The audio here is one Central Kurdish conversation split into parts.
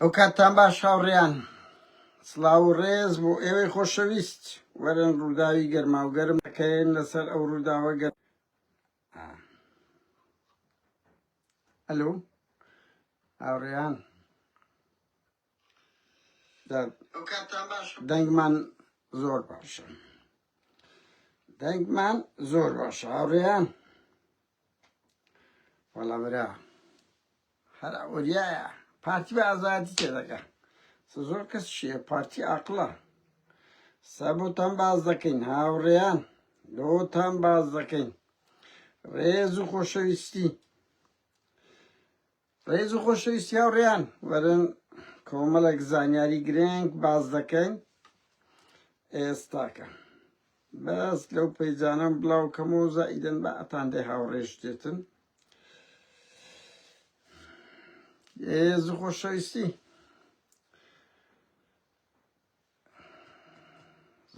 ئەو کاتتان باش هاوڕێیان سڵاو و ڕێز بۆ ئێوەی خۆشەویست وەرن ڕووداوی گەرما و گەرم دەکەین لەسەر ئەو ڕووداوە گەر ئەلو هاوڕێیان دەنگمان زۆر باشە دەنگمان زۆر باشە هاوڕێیان وەڵا برا هەر ئەوریایە پارتی بە ئازایەتی تێدەگا زۆر کەس چیە پارتی ئاقڵە سەبۆتان باز دەکەین هاوڕێیان لۆتان باز دەکەین ڕێز و خۆشەویستی ڕێز و خۆشەویستی هاوڕێیان وەرن کۆمەڵێک زانیاری گرنگ باز دەکەین ئێستاکە بەس لەو پەیجانەم بڵاو کەمەوە زائیدەن بە ئەتان دەی هاوڕێش دێتن ڕێز و خۆشەویستی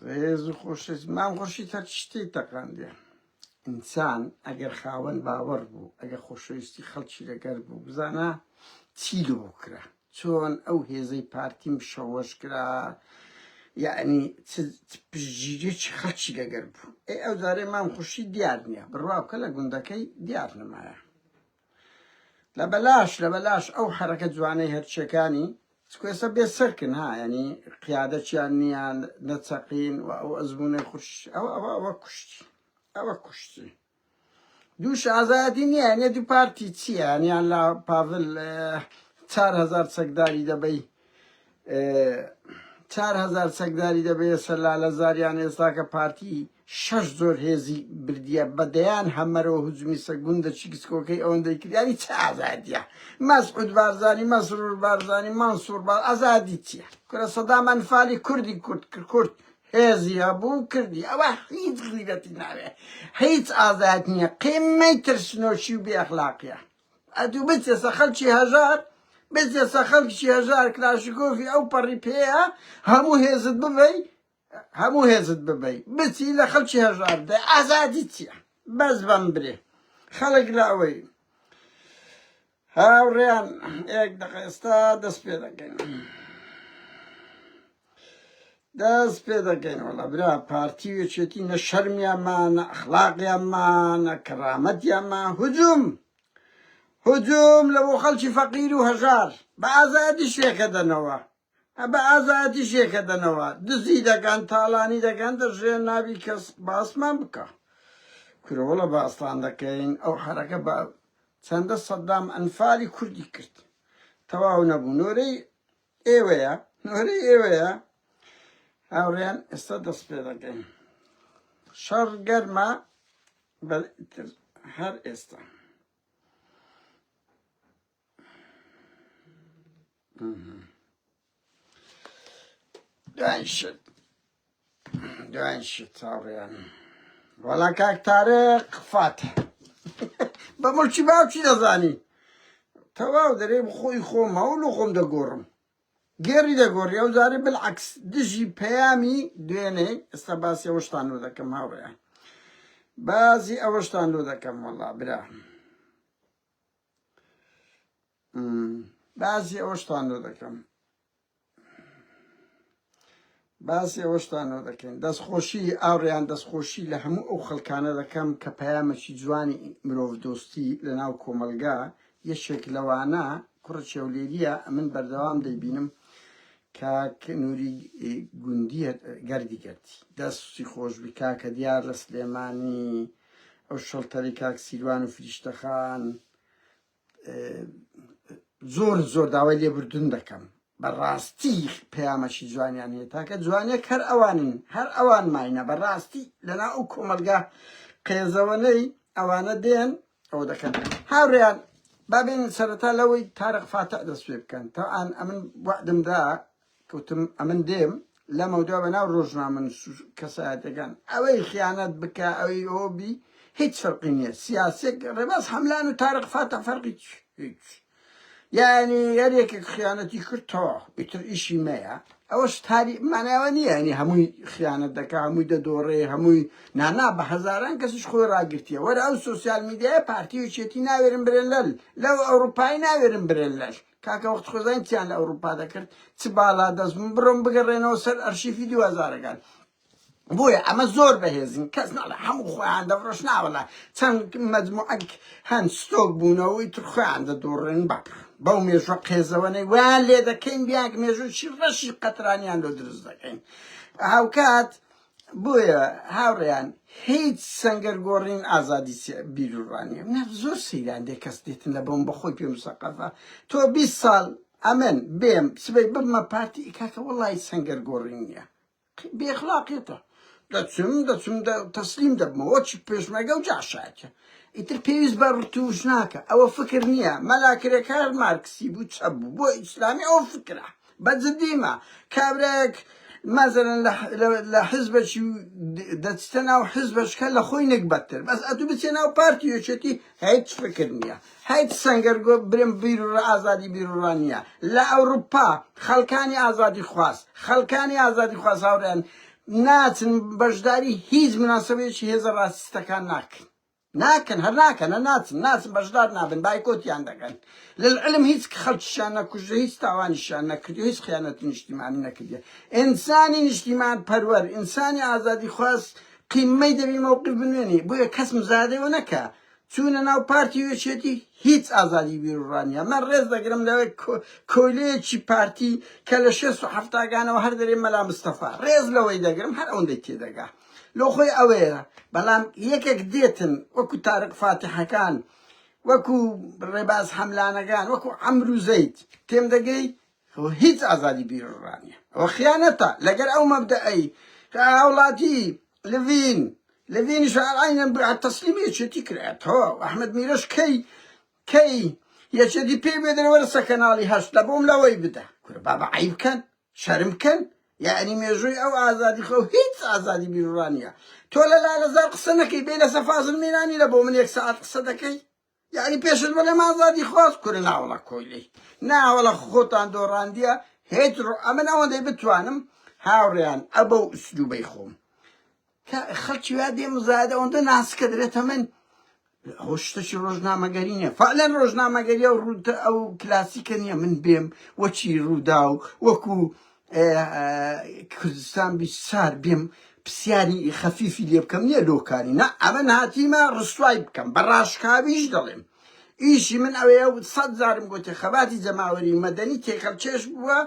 ڕێز و خۆشەویست مام خۆشی تەر شتی تەقاندێ ئینسان ئەگەر خاوەن باوەڕ بوو ئەگەر خۆشەویستی خەڵکی لەگەر بوو بزانە چی لۆ کرا چۆن ئەو هێزەی پارتی مشەوەش کرا یعنی پشتگیریی خەڵکی لەگەر بوو ئێ ئەو جارێ مام خوشی دیار نییە بڕوا بکە لە گوندەکەی دیار نمایە لە بەلاش لە بەلاش ئەو حەرەکە جوانەی هەرچەکانی چکۆێسە بێ سەرکن ها ینی قیادەچیان نییە نەچەقین و ئەو ئەزمونەی خوش ئەوە ئەوە ئەوە کوشتی ئەوە کوشتی دووش ئازایەتی نییە نیە دوو پارتی چییە نیان لە پاڤل 4هزار چەکداری دەبەی 4هزار چەکداری دەبێ سەر لالە زاریان ئێستا کە پارتی شەش زۆر هێزی بردیە بە دەیان هەمەرەوە هجومی سە گوندە چیکسکۆکەی ئەوەندەی کردیانی چ ئازادیە مەسعود بارزانی مەسرور بارزانی مەنسوور بار ئازادی چییە کورە سەدام ئەنفالی کوردی کورد کورد هێزی هەبوو کردی ئەوە هیچ غیرەتی ناوێ هیچ ئازایەت نییە قیمەی ترسنۆکی و بێ ئەخلاقیە ئەتوو بچێسە خەڵکی هەژار بچێسە خەڵکی هەژار کلاشیکۆفی ئەو پەڕی پێیە هەموو هێزت ببەی هەموو هێزت ببەی بچی لە خەڵکی هەژار بدەی ئازادی چییە بەس بەم برێ خەڵک لە ئەوەی هاوڕێیان یەک دەقە ئێستا دەست پێ دەکەین دەست پێ دەکەین وەڵا برا پارتی و یەکێتی نە شەرمیان ما نە ئەخلاقیان ما نە کەرامەتیان ما هجوم هجوم لە بۆ خەڵکی فەقیر و هەژار بە ئازادی شێکە دەنەوە بە ئازایەتی شێکەدەنەوە دزی دەکەن تاڵانی دەکەن دەژێن نابی کەس باسمان بکە کورەوەڵە باستان دەکەین ئەو حەرەکە بە چەندە سەدام ئەنفالی کوردی کرد تەواو نەبوو نۆرەی ئێوەیە نۆرەی ئێوەیە هاوڕێیان ئێستا دەست پێ دەکەین شەڕ گەرمە هەر ئێستا دوایین شت دوایین شت هاوڕێیان وەڵا کاک تارق فاتح بە مڵکی باوکی دەزانی تەواو دەرێ خۆی خۆم هەوڵ و خۆم دەگۆڕم گێڕی دەگۆڕی ئەو جارێ بالعکس دژی پەیامی دوێنێ ئێستا باسی ئەوەشتان لۆ دەکەم هاوڕێیان بازی ئەوەشتان لۆ دەکەم وەڵا برا باسی ئەوەشتان لۆ دەکەم باسی ئەوەشتان لۆ دەکەین دەستخۆشی ئاوڕیان دەستخۆشی لە هەموو ئەو خەڵکانە دەکەم کە پەیامێکی جوانی مرۆڤ دۆستی لە ناو کۆمەلگا یەکێک لەوانە کوڕە چێولێریە من بەردەوام دەیبینم کاک نوری گوندی گەردی گەردی دەستی خۆشبی کاکە دیار لە سلێمانی ئەو شەڵتەری کاک سیروان و فریشتەخان زۆر زۆر داوای لێبوردن دەکەم بەڕاستی پەیامەکی جوانیان هەیە تاکە جوانێک هەر ئەوانن هەر ئەوان ماینە بەڕاستی لەنا ئەو کۆمەلگا قێزەوەنەی ئەوانە دێن ئەوە دەکەن هاوڕێیان بابێن سەرەتا لەوەی تارق فاتح دەست پێ بکەن تا ئەن ئەمن وعدمدا کەوتم ئەمن دێم لەمەودوا بە ناو ڕۆژنامەنووس و کەسایەتەکان ئەوەی خیانەت بکە ئەوەی ئەوە بی هیچ فەرقی نییە سیاسێک ڕێباز حەملان و تارق فاتح فەرقی هیچ یعنی هەر یەکێک خیانەتی کرد تەواو ئیتر ئیشی مەیە ئەوەش تاری ماناوە نییە ینی هەمووی خیانەت دەکا هەمووی دەدۆڕێ هەمووی نانا بە هەزاران کەسیش خۆی ڕاگرتیە وەرە ئەو سۆسیال میدیایە پارتی و یەکێتی ناوێرن برێن لەل لەو ئەوروپای ناوێرن برێن لەل. کاکە وەخت خۆزانین چیان لە ئەوروپا دەکرد چ باڵا دەست بوون بڕۆن بگەڕێنەوە سەر ئەرشیفی دوهەزارەکان بۆیە ئەمە زۆر بەهێزین کەس ناڵێ هەموو خۆیان دەفرۆش ناوەڵا چەند مەجموعەک هەن ستۆک بوونەوەی تر خۆیان دەدۆڕێن بە بەو مێژوە قێزەوەنەی وایان لێ دەکەین بیان مێژووی ڕەشی قەترانیان لۆ دروست دەکەین هاوکات بۆیە هاوڕێیان هیچ سەنگەر گۆڕین ئازادی بیروڕانیە نە زۆر سەیران دێ کەس دێتن لە بۆم بەخۆی پێ مسەقەفە تۆ 20 ساڵ ئەمن بێم سبەی ببمە پارتی کاکە وەڵی سەنگەر گۆڕین نییە بێ ئەخلاقیەتە دەچم دەچم تەسلیم دەبمەوە چی پێشمەرگە و جاشایەتە ئیتر پێویست بە ڕتوش ناکە ئەوە فکر نییە مەلا کرێکار مارکسی بوو چەپ بوو بۆ ئیسلامی ئەوە فکرە بە جدیمە کابرایەک مەزەرن لە حزبەکی دەچتە ناو حزبەشکە لە خۆی نگبەتر بەس ئەتو بچێ ناو پارتی یەکێتی هیچ فکر نییە هیچ سەنگەر گۆ برم بیروڕا ئازادی بیروڕا نییە لە ئەوروپا خەڵکانی ئازادی خواز خەڵکانی ئازادی خواز هاوڕێیان ناچن بەشداری هیچ مناسبەیەکی هێزە ڕاستیستەکان ناکەن ناکەن هەر ناکەن هەر ناچن ناچن بەشدار نابن بایکۆتیان دەکەن للعلم هیچ خەڵکیشیان نەکوژە هیچ تاوانیشیان نەکردی هیچ خیانەتی نیشتیمانی نەکردیە ئینسانی نیشتیمان پەروەر ئینسانی ئازادی خواز قیمەی دەبی مەوقف بنوێنی بۆیە کەس مزادەوە نەکا چوونە ناو پارتی و یەکێتی هیچ ئازادی بیروڕا نیە من ڕێز دەگرم لەوەی کۆیلەیەکی پارتی کە لە شێست و حەفتاکانەوە هەر دەرێ مەلا مستەفا ڕێز لەوەی دەگرم هەر ئەوەندەی تێدەگا لۆ خۆی ئەوەیە بەڵام یەکێک دێتن وەکو تارق فاتحەکان وەکو ڕێباز حەملانەکان وەکو عەمر و زەید تێم دەگەی ئەوە هیچ ئازادی بیروڕا نیە ئەوە خیانەتە لەگەر ئەو مەبدەئەی کە هاوڵاتی لڤین لڤینیش عەینەن تەسلیمی یەکێتی کرایە تەواو ئەحمەد میرەش کەی کەی یەکێتی پێی بێ دەرێ وەرە سە کەناڵی هەشت لە بۆم لەوەی بدە کورە بابە عەیب کەن شەرم بکەن یعنی مێژووی ئەو ئازادی خۆ هیچ ئازادی بیروڕا نییە تۆ لە لالەزار قسە نەکەی بێ لەسە فازل میرانی لە بۆ من یەک سەعات قسە دەکەی یەعنی پێشت بڵێم ئازادی خواز کورە ناوەڵا کۆیلەی ناوەڵا خۆتان دۆڕاندیە هێچ ڕۆ ئەمن ئەوەندەی بتوانم هاوڕێیان ئەبە و ئوسلوبەی خۆم کە خەڵکی وا دێ مزایدە ئەوەندە ناسکە درێتە من ئەوە شتەکی ڕۆژنامەگەری نییە فعلەن ڕۆژنامەگەری ئەو ڕووتە ئەو کلاسیکە نییە من بێم وەکی ڕوودا و وەکو کوردستان 24 بێم پرسیاری خەفیفی لێ بکەم نییە لۆکانی نا ئەمن هاتیمە ڕسوای بکەم بە ڕاشکاویش دەڵێم ئیشی من ئەوەیە و سەد جارم گوتی خەباتی جەماوەری مەدەنی تێکەڵ چێش بووە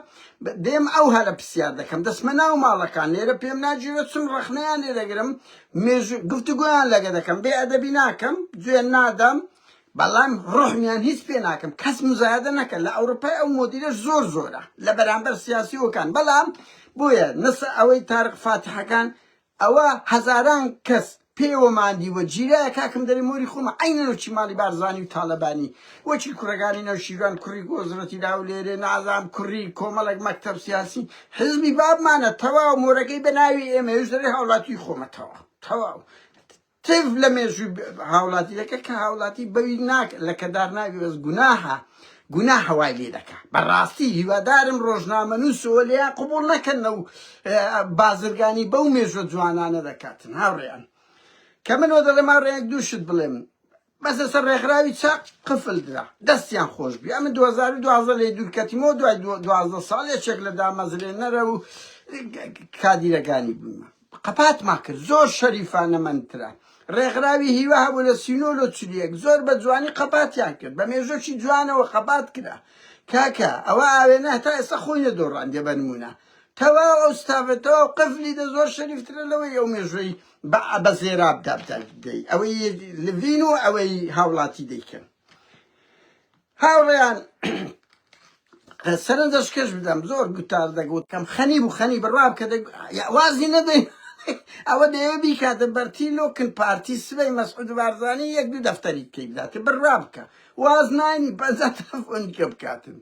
دێم ئەو هەلە پرسیار دەکەم دەستمە ناو ماڵەکان لێرە پێم ناگیرێ چون ڕەخنەیان لێ دەگرم مێژوو گفتوگۆیان لەگە دەکەم بێ ئەدەبی ناکەم جوێن نادەم بەڵام ڕوحمیان هیچ پێ ناکەم کەس مزایەدە نەکەن لە ئەوروپای ئەو مۆدیلەش زۆر زۆرە لە بەرامبەر سیاسیەکان بەڵام بۆیە نسە ئەوەی تارق فاتحەکان ئەوە هەزاران کەس پێوە ماندیوە جیرایە کاکم دەرێ مۆری خۆمە عەینەن وەکی ماڵی بارزانی و تاڵەبانی وەکی کوڕەکانی نەوشیروان کوڕی گۆزرەتی لاولێرێ نازام کوڕی کۆمەڵێک مەکتەب سیاسی حزبی بابمانە تەواو مۆرەکەی بە ناوی ئێمەیش دەرێ هاوڵاتی خۆمە تەواو تەواو تف لە مێژووی هاوڵاتی دەکە کە هاوڵاتی بەوی ناک لەکەدار ناوی بەس گوناحە گوناحە وای لێ دەکا بەڕاستی هیوادارم ڕۆژنامەنووسەوە لێیان قبوڵ نەکەن و بازرگانی بەو مێژوە جوانانە دەکاتن هاوڕێیان کە منەوە دەڵێم هاوڕێیان دوو شت بڵێم بەس لەسەر ڕێکخراوی چاک قفل درا دەستیان خۆش بی ئەمن 2012 لێ دوورکەتیمەوە دوای 12 ساڵ یەکێک لە دامەزرێنەرە و کادیرەکانی بوومە قەپاتمان کرد زۆر شەریفانە مەندترە ڕێکخراوی هیوا هەبوو لە سینۆ لۆ چلیەک زۆر بە جوانی قەپاتیان کرد بە مێژۆکی جوانەوە قەپات کرا کاکە ئەوە ئاوێنە هەتا ئێستا خۆی نەدۆڕاندێ بە نمونە تەواو ئەو ستافە تەواو قفلی دە زۆر شەریفترە لەوەی ئەو مێژووی بە بە زێراب دابدەی ئەوەی لڤین و ئەوەی هاوڵاتی دەیکەن هاوڕێیان سەرنجەش کەش بدەم زۆر گوتار دەگوت کەم خەنی بوو خەنی بڕوا بکە وازی نەدەین ئەوە دەیەوێ بیکاتە بەرتی لۆکن پارتی سبەی مەسعود بارزانی یەک دوو دەفتەری کەی بدات بڕوا بکە واز نانی پەنجا تەلەفۆنی کە بکاتن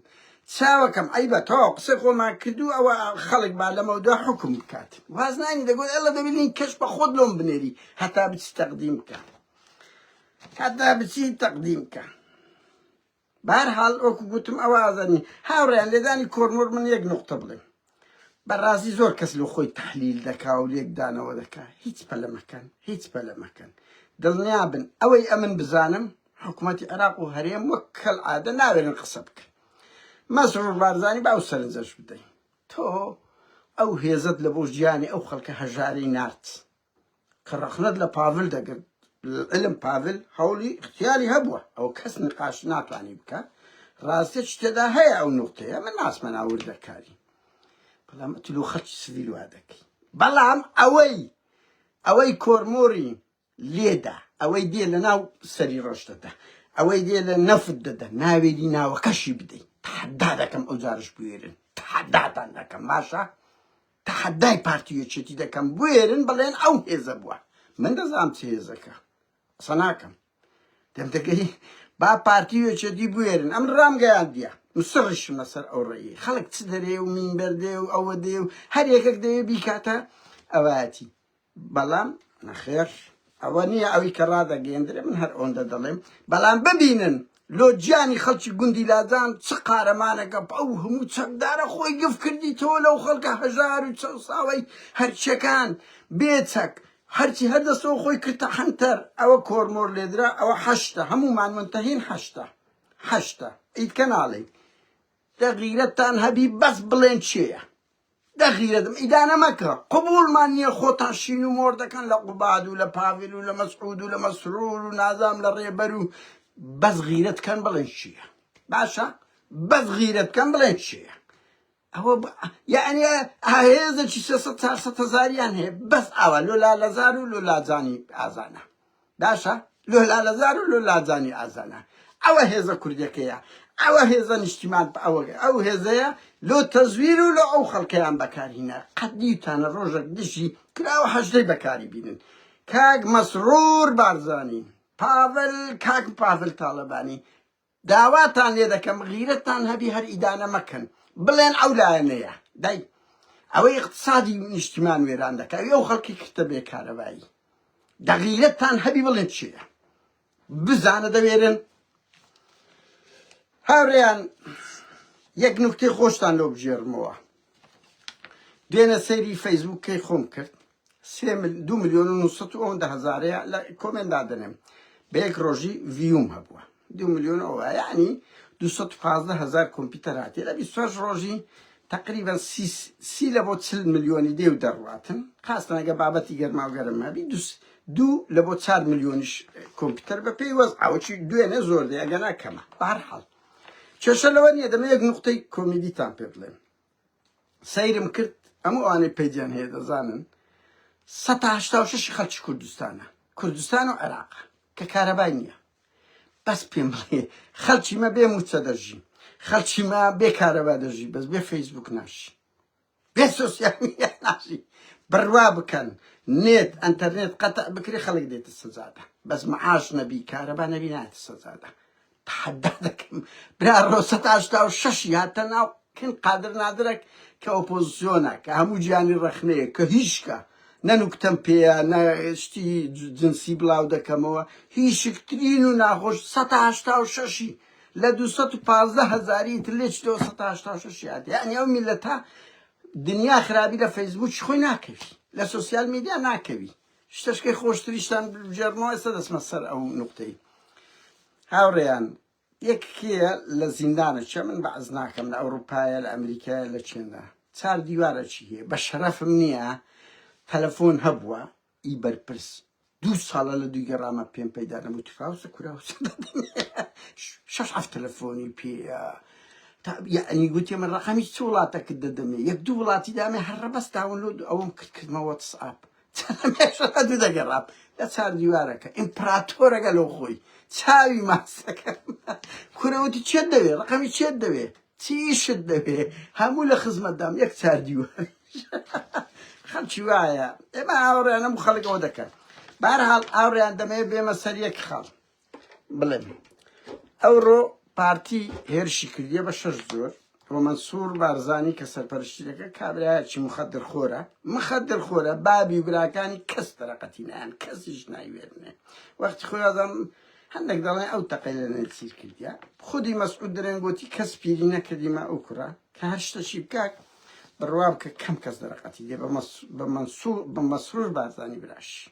چاوەکەم عەیبە تەواو قسەی خۆمان کردو ئەوە خەڵک با لەمەودا حوکم بکات واز نانی دەگوت ئەلە دەبی لینکەش بە خۆت لۆم بنێری هەتا بچی تەقدیم بکە هەتا بچی تەقدیم بکە بەهەرحاڵ وەکو گوتم ئەوە ئازادی هاوڕێیان لێدانی کۆرمۆر من یەک نقطە بڵێم بەڕازی زۆر کەس لە خۆی تحلیل دەکا و لێکدانەوە دەکا هیچ پەلە مەکەن هیچ پەلە مەکەن دڵنیا بن ئەوەی ئەمن بزانم حکوومەتی عێراق و هەرێم وەک کەلعادە ناوێرن قسە بکەن. مەسرور بارزانی با ئەو سەرنجەش بدەین. تۆ ئەو هێزەت لە بۆ ژیانی ئەو خەڵکە هەژارەی نارد کە ڕەخنەت لە پاڤل دەگرت، علم پاڤل هەوڵی اختیاری هەبووە، ئەوە کەس نقاش ناتوانی بکە، ڕاستیەکی تێدا هەیە ئەو نوقتەیە، من ناچمە ناو وردەکاری، بەڵام ئەتو لۆ خەڵکی سڤیل وا دەکەی. بەڵام ئەوەی ئەوەی کۆرمۆری لێدا، ئەوەی دێ لە ناو سەری ڕەش دەدا، ئەوەی دێ لە نەفت دەدا، ناوێری ناوەکەشی بدەی، تەحەدا دەکەم ئەو جارش بوێرن، تەحەداتان دەکەم، باشە تەحەدای پارتی و یەکێتی دەکەم بوێرن بڵێن ئەو هێزە بووە، من دەزانم چ هێزەکە، قسە ناکەم. دەم دەگەی با پارتی و یەکێتی بوێرن، ئەمن ڕامگەیاندیە، مسڕیشم لەسەر ئەو ڕێی، خەڵک چ دەرێ و مینبەر دێ و ئەوە دێ و هەر یەکێک دەوێ بیکاتە ئەوایەتی. بەڵام نەخێر ئەوە نییە ئەوی کە ڕادەگەیەندرێ من هەر ئەوەندە دەڵێم بەڵام ببینن لۆ گیانی خەڵکی گوندی لاجان چ قارەمانەکە ئەو هەموو چەکدارە خۆی گف کردیتەوە لەو خەڵکە هەژار و چەوساوەی هەرچەکان بێ چەک هەرچی هەر دەستەوە خۆی کردە حەنتەر ئەوە کۆرمۆر لێدرا ئەوە حەشتە هەموومان منتەهین حەشتە حەشتە ئیتکە ناڵێین دە غیرەتتان هەبی بەس بڵێن کێیە دە غیرەتم ئیدانە مەکە قبوڵمان نییە خۆتان شین و مۆر دەکەن لە قوباد و لە پاڤل و لە مەسعود و لە مەسرور و نازام لە ڕێبەر و بەس غیرەت کەن بڵێن چییە باشە بەس غیرەت کەن بڵێن چییە ئەوە یعنی هێزێکی 300 400 هەزاریان هەیە بەس ئاوا لۆلا لەزار و لۆلاجانی ئازانە باشە لۆ لالەزار و لۆ لاجانی ئازانە ئەوە هێزە کوردەکەیە ئەوە هێزە نیشتیمان ئەوە ئەو هێزەیە لۆ تەزویر و لۆ ئەو خەڵکەیان بەکارهینا قەت دیوتانە ڕۆژێک دژی کراوە حەشدەی بەکاری بینن کاک مەسرور بارزانی پاڤل کاک پاڤل تاڵەبانی داواتان لێ دەکەم غیرەتتان هەبی هەر ئیدانە مەکەن بڵێن ئەو لایەنەیە دای ئەوەی اقتصادی نیشتیمان وێران دەکا ئەو خەڵکی کردە بێ کارەبایی دەغیرەتتان هەبی بڵێن چییە بزانە دەوێرن هاوڕێیان یەک نوکتەی خۆشتان لۆ بگێڕمەوە دوێنە سەیری فەیسبووکەی خۆم کرد سێ مل دوو ملیۆن و نوسەد و ئەوەندە هەزارەیە لە comment دادەنێم بە یەک ڕۆژی view م هەبووە دوو ملیۆن ئەوە یعنی 215 هەزار کۆمپیوتەر هاتێ لە 28 ڕۆژی تقریبا سی سی لە بۆ 40 ملیۆنی دێ و دەڕواتن خاستن ئەگە بابەتی گەرما و گەرم هەبی دوو لە بۆ 4 ملیۆنیش کۆمپیوتەر بە پێی وەز ئەوەچی دوێنێ زۆر دێ ئەگەنا کەمە بەهەرحاڵ کێشە لەوە نییە دەمە یەک نوقتەی کۆمیدیتان پێ بڵێم سەیرم کرد هەموو ئەوانەی page یان هەیە دەزانن 186 خەڵکی کوردستانە کوردستان و عێراق کە کارەبای نییە بەس پێم بڵێ خەڵکی مە بێ موچە دەژی خەڵکی مە بێ کارەبا دەژی بەس بێ فەیسبوک ناشی بێ social media ناشی بڕوا بکەن نێت ئەتەرنێت قەتع بکرێ خەڵک دێتە سەجادە بەس معاش نەبی کارەبا نەبی نایەتە سەجادە تەحەدا دەکەم برا ڕۆ 186 هاتە ناو کن قادر نادرەک کە ئۆپۆزیسیۆنە کە هەموو گیانی ڕەخنەیە کە هیچکە نە نوکتەم پێیە نە شتی جنسی بڵاو دەکەمەوە هیچکترین و ناخۆش 186 لە 215 هەزاری تر لێچتەوە 186 هات یعنی ئەو میلەتە دنیا خرابی لە فەیسبوک خۆی ناکەوی لە social media ناکەوی شتەشکەی خۆشتریشتان بگێڕمەوە ئێستا دەچمە سەر ئەو نوقتەی هاوڕێیان یەک کێیە لە زیندانە چێ من بەعز ناکەم لە ئەوروپایە لە ئەمریکایە لە چێندا چار دیوارە چی هەیە بە شەرەفم نییە تەلەفۆن هەبووە ئی بەرپرس دوو ساڵە لە دووی گەڕامە پێم پەیدا نەبوو تفاوسە کوراوسە شەش حەفت تەلەفۆنی پێیە یعنی گوتی من ڕقەمی چ وڵاتەکت دەدەمێ یەک دوو وڵاتی دامێ هەر ڕەبەست داونلۆد ئەوەم کرد کردمە وەتسئاپ دوو دەگەڕام لە چار دیوارەکە ئیمپراتۆرەکە لەو خۆی چاوی ماسەکە کورەوتی چێت دەوێ ڕقەمی چێت دەوێ چیشت دەوێ هەموو لە خزمەتدام یەک چار دیوار خەڵکی وایە ئێمە هاوڕێیانم خەڵک ئەوە دەکەن بارحاڵ هاوڕێیان دەمەوێت بێمە سەر یەک خاڵ بڵێم ئەوڕۆ پارتی هێرشی کردیە بە شەش زۆر و مەنسوور بارزانی کە سەرپەرشتی دەکە کابرایەکی مخدر خۆرە مخدر خۆرە بابی و براکانی کەس تەرەقەتی نایەن کەسیش نایوێرنێ وەختی خۆی ئازام هەندێک دەڵێن ئەو تەقەی لە نێچیر کردیە خودی مەسعود درێن گوتی کەس پیری نەکردیمە ئەو کوڕە کە هەر شتەشی بکات بڕوا بکە کەم کەس دەرەقەتی دێ بە مەنسوور بە مەسرور بارزانی براشی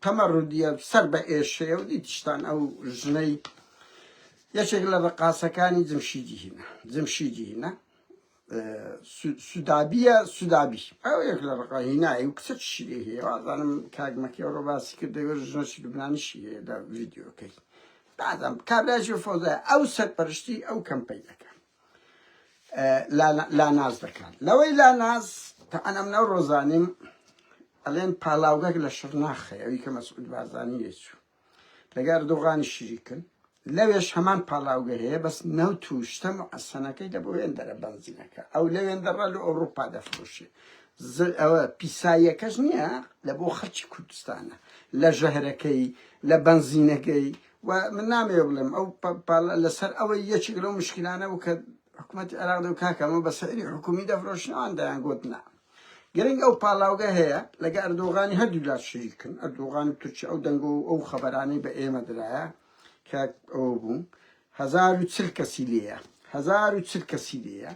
تەمەڕودیە سەر بە ئێشەیە و دیتیشتان ئەو ژنەی. یەکێک لە ڕقاسەکانی جمشیدی هینا جمشیدی هینا سودابیە سودابی ئەو یەک لە ڕقا هینای و کچە شیری هەیە وازانم کاک مەکیەوە باسی کرد دەوێت ژنەشی لوبنانیشی هەیە لە ڤیدیۆکەی بازم کابراژی فۆزای ئەو سەرپەرشتی ئەو کەمپەی دەکەن لاناز دەکات لەوەی لاناز تا ئەنەم نەو ڕۆزانیم ئەڵێن پاڵاوگەک لە شڕناخەیە ئەوی کە مەسعود بارزانی لێچوو لەگە ئەردۆغانی شریکن لەوێش هەمان پاڵاوگە هەیە بەس نەوت و شتە موعەسەنەکەی لە بۆ وێندەرە بەنزینەکە ئەو لە وێندەڕە لە ئەوروپا دەفرۆشێ ئەوە پیساییەکەش نییە لە بۆ خەڵکی کوردستانە لە ژەهرەکەی لە بەنزینەکەی و من نامەوێ بڵێم ئەو لەسەر ئەوەی یەکێک لەو مشکلانە بوو کە حکوومەتی عێراق دەو کاکە ئەمە بە سعری حکومی دەفرۆشنەوان دەیان گوت نا گرنگ ئەو پاڵاوگە هەیە لەگە ئەردۆغانی هەردوولا شریکن ئەردۆغان و تورکیا ئەو دەنگ و ئەو خەبەرانەی بە ئێمە درایە کە ئەوە بوو 1040 کەسی لێیە 1040 کەسی لێیە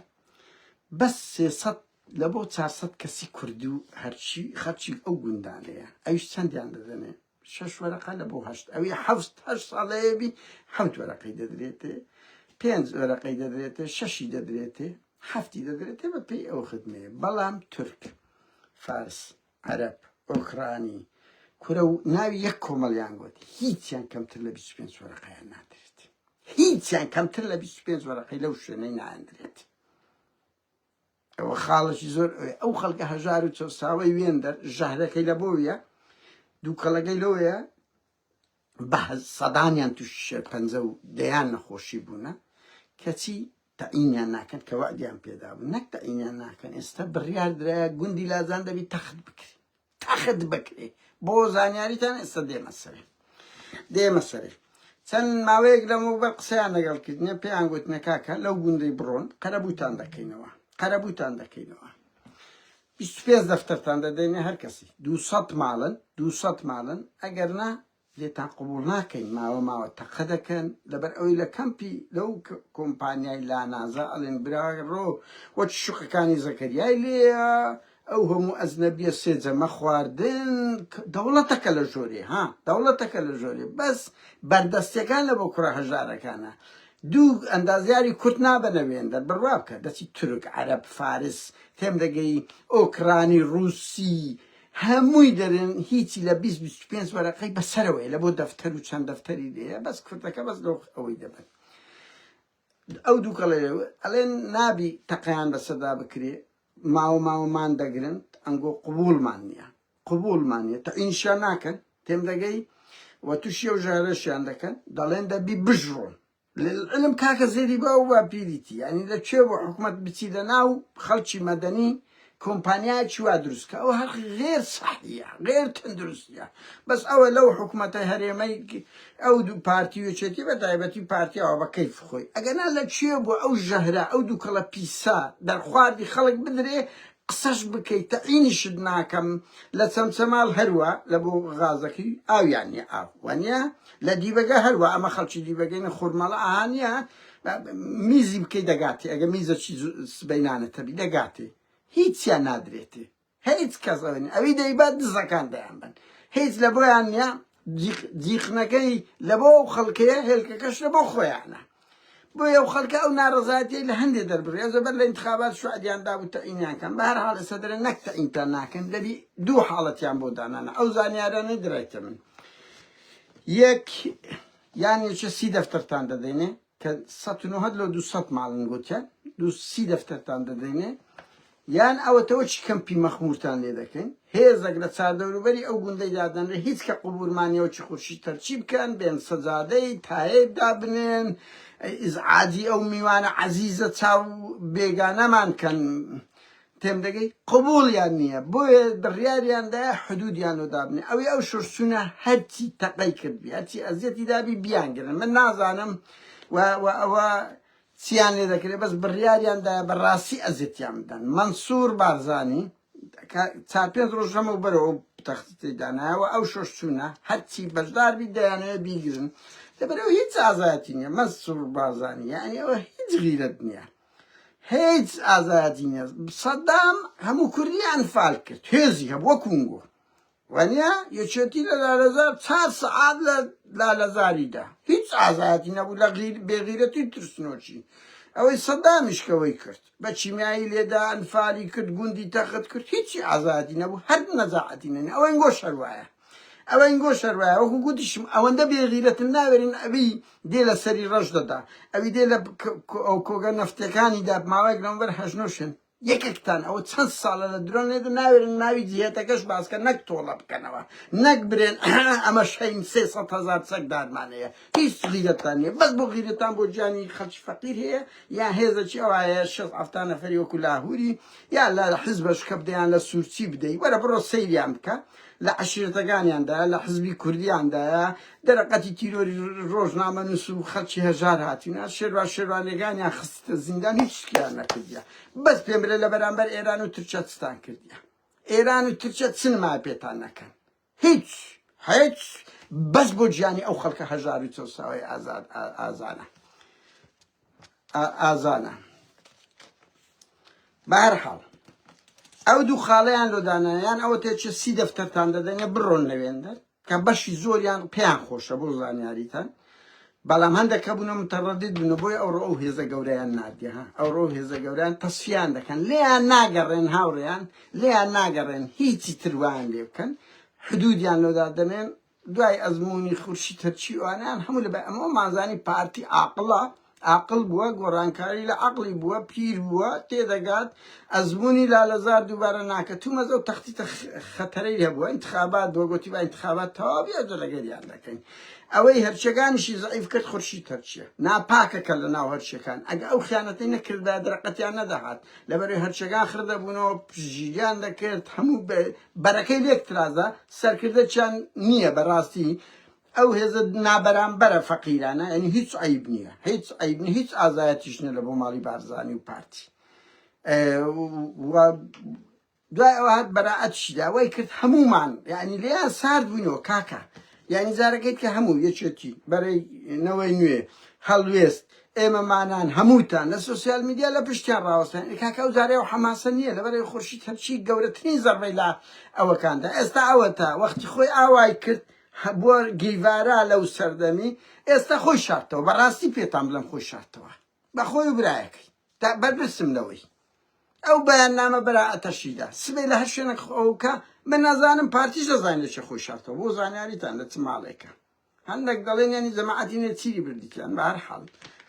بەس 300 لە بۆ 400 کەسی کوردی و هەرچی خەرچی ئەو گوندانەیە ئەویش چەندیان دەدەنێ شەش وەرەقە لە بۆ هەشت ئەوی حەفت هەشت ساڵەیە بی حەوت وەرەقەی دەدرێتێ پێنج وەرەقەی دەدرێتێ شەشی دەدرێتێ حەفتی دەدرێتێ بە پێی ئەو خدمەیە بەڵام تورک فارس عەرەب ئۆکرانی کورە و ناوی یەک کۆمەڵیان گوت هیچیان کەمتر لە 25 وەرەقەیان نادرێت هیچیان کەمتر لە 25 وەرەقەی لەو شوێنەی ناندرێت ئەوە خاڵێکی زۆر ئەو خەڵکە هەژار و چەوساوەی وێندەر ژەهرەکەی لە بۆیە دووکەڵەکەی لەوەیە بە سەدانیان تووشی شێرپەنجە و دەیان نەخۆشی بوونە کەچی تەعینیان ناکەن کە وەعدیان پێدا بوو نەک تەعینیان ناکەن ئێستا بڕیار درایە گوندی لازان دەبی تەخت بکرێ تەخت بکرێ بۆ زانیاریتان ئێستا دێمە سەرێ دێمە سەرێ چەند ماوەیەک لەمەوبەر قسەیان لەگەڵ کردنە پێیان گوتنە کاکە لەو گوندەی بڕۆن قەرەبووتان دەکەینەوە قەرەبووتان دەکەینەوە 25 دەفتەرتان دەدەینە هەر کەسی 200 ماڵن 200 ماڵن ئەگەر نا لێتان قبوڵ ناکەین ماوە ماوە تەقە دەکەن لەبەر ئەوەی لە کەمپی لەو کۆمپانیای لانازا ئەڵێن برا ڕۆ وەک شوقەکانی زەکەریای لێیە ئەو هەموو ئەجنەبیە سێ جەمە خواردن دەوڵەتەکە لە ژۆرێ ها دەوڵەتەکە لە ژۆرێ بەس بەردەستەکان لە بۆ کوڕە هەژارەکانە دوو ئەندازیاری کورت نابەنە وێندەر بڕوا بکە دەچی تورک عەرەب فارس تێم دەگەی ئۆکرانی ڕووسی هەمووی دەرێن هیچی لە 20 25 وەرەقەی بەسەرەوەی لە بۆ دەفتەر و چەند دەفتەری لێیە بەس کوردەکە بەس لەو ئەوەی دەبن ئەو دووکەڵێ ئەڵێن نابی تەقیان بەسەردا بکرێ ماوە ماوە مان دەگرن ئەنگۆ قبوڵمان نییە قبوڵمان نییە تەعینشیان ناکەن تێم دەگەی و تووشی ئەو ژارەشیان دەکەن دەڵێن دەبی بژڕۆن للعلم کاکە زێدی باو باپیریتی یعنی لە کوێ بۆ حکومەت بچی لە ناو خەڵکی مەدەنی کۆمپانیایەکی وا دروست کە ئەوە هەر غێر سەحیە غێر تەندروستیە بەس ئەوە لەو حکومەتە هەرێمەی ئەو دوو پارتی و یەکێتی بە تایبەتی پارتیەوە بە کەیف خۆی ئەگەنا لە کوێ بوو ئەو ژەهرە ئەو دووکەڵە پیسە دەرخواردی خەڵک بدرێ قسەش بکەی تەعینیشت ناکەم لە چەمچەماڵ هەروا لە بۆ غازەکەی ئاویان نیە ئاو وانە لە دیبەگە هەروا ئەمە خەڵکی دیبەگەینە خورمەڵە ئانە میزی بکەی دەگاتێ ئەگە میزە چی سبەینانە تەبی دەگاتێ هیچیان نادرێتێ هیچ کەس ئەوە نیە ئەوی دەیبات دزەکان دەیان بن هیچ لە بۆیان نیە جیخنەکەی لە بۆ ئەو خەڵکەیە هێلکەکەش لە بۆ خۆیانە بۆیە ئەو خەڵکە ئەو ناڕەزایەتیەی لە هەندێ دەربڕی ئەو زەبەر لە انتخابات شوعدیان دابوو تەعینیان کەن بە هەر حاڵ ئێستا دەرێن نەک تەعینتان ناکەن دەبی دوو حاڵەتیان بۆ دانانە ئەو زانیارانەی درایتە من یەک یان یەکێ سی دەفتەرتان دەدەینێ کە 190 لۆ 200 ماڵن گوتیان دوو سی دەفتەرتان دەدەینێ یان ئەوەتەوە چی کەمپی مەخمورتان لێ دەکەین هێزەک لە چاردەوروبەری ئەو گوندەی دادەنرێ هیچ کە قبورمانیەوە چی خورشی تەرچی بکەن بێن سەجادەی تایەی دابنێن ئیزعاجی ئەو میوانە عەزیزە چاو بێگانەمان کەن تێم دەگەی قبوڵیان نییە بۆیە بڕیاریان دایە حدودیان لۆ دابنێ ئەوی ئەو شۆشچونە هەرچی تەقەی کردبی هەرچی ئەزیەتی دابی بیانگرن من نازانم و و ئەوە چیان لێ دەکرێت بەس بڕیاریان دایە بە ڕاستی ئەزیەتیان بدەن مەنسوور بارزانی چار پێنج ڕۆژ لەمەو بەرەوە تەختی دانایەوە ئەو شۆش چوونە هەرچی بەشداربی دەیانەوێت بیگرن لەبەرەوە هیچ ئازایەتی نییە مەنسوور بارزانی یعنی ئەوە هیچ غیرەت نییە هیچ ئازایەتی نییە سەدام هەموو کوردی ئەنفال کرد هێزی هەبوو وەکونگۆ. وانە یەکێتی لە لالەزار چار سەعات لە لالەزاریدا هیچ ئازایەتی نەبوو لە غیر بێغیرەتی و ترسنۆکی ئەوەی سەدامیش کەوەی کرد بە کیمیایی لێدا ئەنفالی کرد گوندی تەخت کرد هیچی ئازایەتی نەبوو هەر نەزاعەتی نەنی ئەوەی گۆش هەر وایە ئەوەی گۆش هەر وایە وەکو گوتیشم ئەوەندە بێغیرەتن ناوێرن ئەوی دێ لە سەری ڕەش دەدا ئەوی دێ لە ئەو کۆگە نەفتەکانی دا ماوەیەک لەمەوبەر هەژنۆشن یەکێکتان ئەوە چەند ساڵە لە درۆن لێدە ناوێرن ناوی جیهەتەکەش باسکە نەک تۆڵە بکەنەوە نەک برێن ئەمە شەین 300 هەزار چەکدارمان هەیە هیچ غیرەتان نییە بەس بۆ غیرەتان بۆ گیانی خەڵکی فەقیر هەیە یا هێزەکی ئەوایە شەست حەفتا نەفەری وەکو لاهوری یا لە حزبەش کە بدەیان لە سوورچی بدەی وەرە بڕۆ سەیریان بکە لە عەشیرەتەکانیاندایە لە حزبی کوردیاندایە دەرەقەتی تیرۆری ڕۆژنامەنووس و خەڵکی هەژار هاتینە شێروان شێروانەکانیان خستە زیندان هیچ شتیان نەکردیە بەس پێم بلێ لە بەرامبەر ئێران و تورکیا چتان کردیە ئێران و تورکیا چ نمایە پێتان نەکەن هیچ هیچ بەس بۆ گیانی ئەو خەڵکە هەژار و چەوساوەی ئازاد ئازانە ئازانە بەهەرحاڵ ئەو دوو خاڵیان لۆ دانایان ئەوە تێچێ سی دەفتەرتان دەدەنێ بڕۆن لەوێندەر کە بەشی زۆریان پێیان خۆشە بۆ زانیاریتان بەڵام هەندێک هەبوونە متەڕەدید بوون بۆی ئەوڕۆ ئەو هێزە گەورەیان ناردیە ها ئەوڕۆ ئەو هێزە گەورەیان تەسفیان دەکەن لێیان ناگەڕێن هاوڕێیان لێیان ناگەڕێن هیچی تروان لێ بکەن حدودیان لۆدا دەنێن دوای ئەزموونی خورشید هەرچی ئەوانیان هەموو لە ئەمە مازانی پارتی عاقڵە عاقڵ بووە گۆڕانکاری لە عەقڵی بووە پیر بووە تێدەگات ئەزموونی لالەزار دووبارە ناکە تومەز ئەو تەختیتە خەتەرەی هەبووە انتخابات بووە گوتی با انتخابات تەواو بێ ئەجە لەگەریان دەکەین ئەوەی هەرچەکانیشی زەعیف کرد خورشید هەرچیە ناپاکە کە لە ناو هەرچەکان ئەگە ئەو خیانەتەی نەکردبایە دەرەقەتیان نەدەهات لەبەرەی هەرچەکان خردەبوونەوە پشتگیریان دەکرد هەموو بەرەکەی لێک ترازا سەرکردەچیان نییە بەڕاستی ئەو هێزە نابەرامبەرە فەقیرانە یعنی هیچ عیب نییە هیچ عیب نیە هیچ ئازایەتیش نیە لە بۆ ماڵی بارزانی و پارتی دوای ئەوە هات بەرائەتیشی دا وای کرد هەموومان یعنی لێیان سارد بووینەوە کاکە یعنی جارەکەیت کە هەموو یەکێتی بەرەی نەوەی نوێ هەڵوێست ئێمەمانان هەمووتان لە سۆسیال میدیا لە پشتیان ڕاوەستان کاکە ئەو جارەیە و حەماسە نییە لەبەرەی خورشید هەرچی گەورەترین زەربەی لە ئەوەکاندا ئێستا ئەوەتا وەختی خۆی ئاوای کرد بۆ گیڤارا لەو سەردەمی ئێستا خۆی شارتەوە بەڕاستی پێتان بڵێم خۆی شارتەوە بە خۆی و برایەکەی تا بەرپرسم لەوەی ئەو بەیاننامە بەرائەتەشیدا سبەی لە هەر شوێنێک خۆکە من نازانم پارتیش دەزانێت لە چێ خۆی شارتەوە بۆ زانیاریتان لە چ ماڵێکە هەندێک دەڵێن یانی جەماعەتی نێچیری بردیتیان بە هەر حاڵ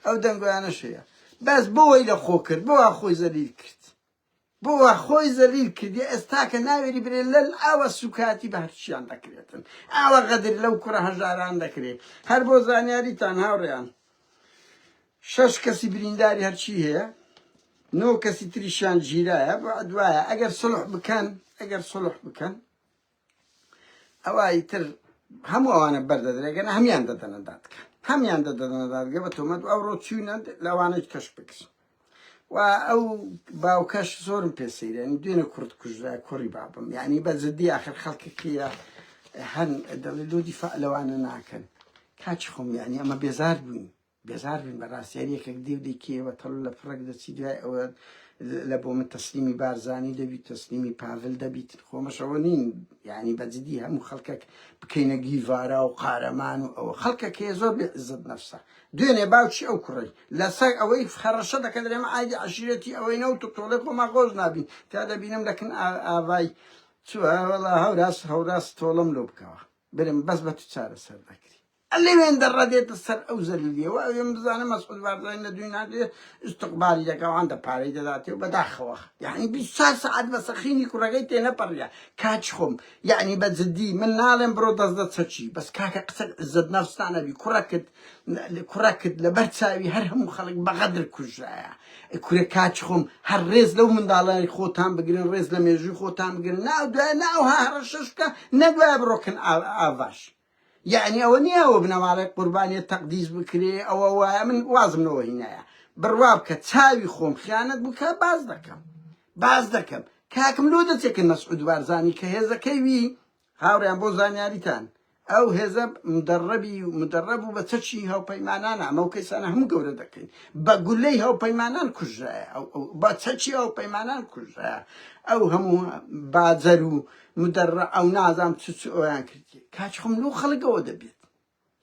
ئەو دەنگۆیانەش هەیە بەس بۆی لە خۆ کرد بۆ وا خۆی زەلیل کرد بۆ وا خۆی زەلیل کردی ئێستا کە ناوێری برێ لەل ئاوە سوکاتی بە هەرچیان دەکرێتن ئاوە غەدر لەو کوڕە هەژاران دەکرێت هەر بۆ زانیاریتان هاوڕێیان شەش کەسی برینداری هەرچی هەیە نۆ کەسی تریشیان گیرایە بۆ دوایە ئەگەر سڵح بکەن ئەگەر سڵح بکەن ئەوە ئیتر هەموو ئەوانە بەردەدرێ گەنە هەمیان دەدەنە دادگە هەمیان دەدەنە دادگە بە تۆمەت ئەوڕۆ چوینە لەوانەی کەش بکرن و ئەو باوکەش زۆرم پێ سەیرێن دوێنێ کوڕت کوژرا کوڕی بابم یعنی بە جدی آخر خەڵکێکیە هەن دەڵێ لۆ دیفاع لەوانە ناکەن کاچی خۆم یعنی ئەمە بێزار بووین بێزار بین بەڕاستی هەر یەکێک دێ و دەیکەیەوە تەڵ لە پڕێک دەچی دوای ئەوە لە بۆ من تەسلیمی بارزانی دەبیت تەسلیمی پاڤل دەبیت خۆمەشەوە نین یعنی بە جدی هەموو خەڵکێک بکەینە گیڤارا و قارەمان و ئەوە خەڵکێک هەیە زۆر بێ عزت نەفسە دوێنێ باوکی ئەو کوڕی لەسەر ئەوەی خەڕەشە دەکە دەرێمە ئایدی عەشیرەتی ئەوەی نەوت و تۆڵێ خۆمان خۆش نابین تا دەبینم لەکن ئاڤای چوە وەڵا هەوراس هەوراس تۆڵم لۆ بکەوە برم بەس بە تو چارەسەر دەکری. لەوێندە ڕەدێتە سەر ئەو زەلیلیەوە ئەوێم بزانە مەسعود بارزانی لە دوی نادێ ئیستقبالی دەکا و هەندە پارەی دەداتێ و بەداخەوە یعنی 24 سەعات بە سەخینی کوڕەکەی تێنەپەڕیە کاچ خۆم یعنی بە جدی من ناڵێم بڕۆ دەست دە چەکی بەس کاکە قسە عزت نەفستان نەبی کوڕەکت کوڕەکت لەبەر چاوی هەر هەموو خەڵک بە غەدر کوژرایە کورە کاچ خۆم هەر ڕێز لەو منداڵانی خۆتان بگرن ڕێز لە مێژووی خۆتان بگرن نا دوای نا ئەوها هەڕەشەش بکە نە دوای بڕۆکن ئاڤاش یەعنی ئەوە نیە ئەوە بنەماڵەی قوربانیە تەقدیس بکرێ ئەوە وایە من وازم لەوە هینایە بڕوا بکە چاوی خۆم خیانەت بکە باز دەکەم باز دەکەم کاکم لۆ دەچێکن مەسعود بارزانی کە هێزەکەی وی هاوڕیان بۆ زانیاریتان. ئەو هێزە مدەڕەبی مدەڕەب و بە چەکی هاوپەیمانانە ئەمە و کەیسانە هەموو گەورە دەکەین بە گولەی هاوپەیمانان کوژرایە ئەو ئەو بە چەکی هاوپەیمانان کوژرایە ئەو هەموو باجەر و مدەڕە ئەو نازام چ چ ئەویان کردی کاچ خۆم لۆ خەڵک ئەوە دەبێت